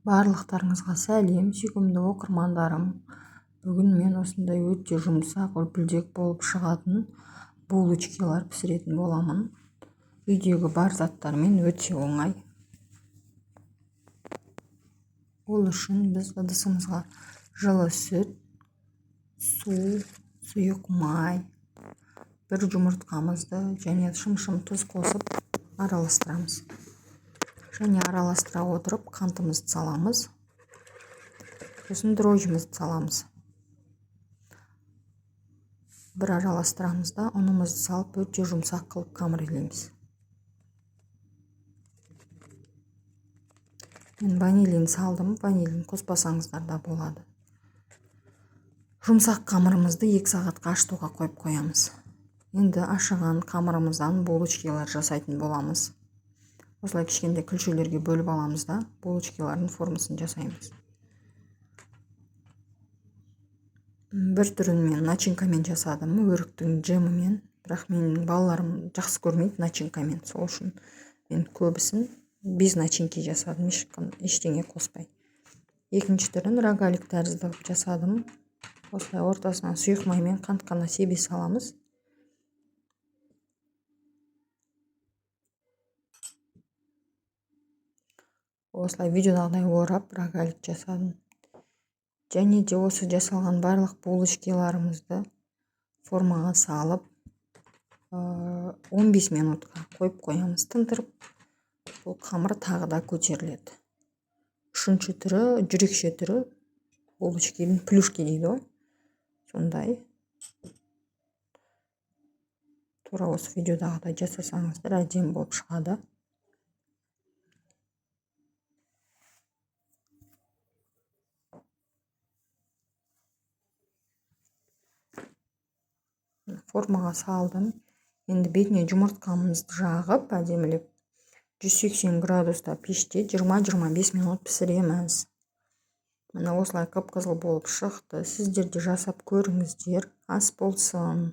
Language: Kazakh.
Барлықтарыңызға сәлем, сүйкімді оқырмандарым! Бүгін мен осындай өте жұмсақ, үлпілдек болып шығатын булочкилар пісіретін боламын. Үйдегі бар заттармен өте оңай. Ол үшін біз ыдысымызға жылы сүт, су, сұйық май, бір жұмыртқамызды және шым-шым тұз қосып араластырамыз. Және араластыра отырып қантымызды саламыз. Сосын дрожжімізді саламыз. Бір араластырамыз да, ұнымызды салып, өте жұмсақ қылып қамыр илейміз. Мен ванилин салдым, ванилин қоспасаңыздар да болады. Жұмсақ қамырымызды 2 сағатқа ашытуға қойып қоямыз. Енді ашыған қамырымыздан булочкилар жасайтын боламыз. Осылай кішкентай күлшелерге бөліп аламыз да, булочкилардың формасын жасаймыз. Бір түрін мен начинкамен жасадым, өріктің джемімен, бірақ менің балаларым жақсы көрмейді начинкамен, сол үшін мен көбісін без начинки жасадым, ештеңе қоспай. Екінші түрін рогалик тәрізді қылып жасадым. Осылай ортасына сұйық май мен қант қана себе саламыз. Осылай видеодағыдай орап рогалик жасадым. Және де осы жасалған барлық булочкиларымызды формаға салып, 15 минутқа қойып қоямыз тындырып. Бұл қамыр тағы да көтеріледі. Үшінші түрі, жүрекше түрі, булочкидің плюшки дейді ғой. Сондай. Тура осы видеодағыдай жасасаңыздар әдемі болып шығады. Формаға салдым. Енді бетіне жұмыртқамызды жағып, әдемілеп 180 градуста пеште 20-25 минут пісіреміз. Міне осылай қып-қызыл болып шықты. Сіздер де жасап көріңіздер. Ас болсын.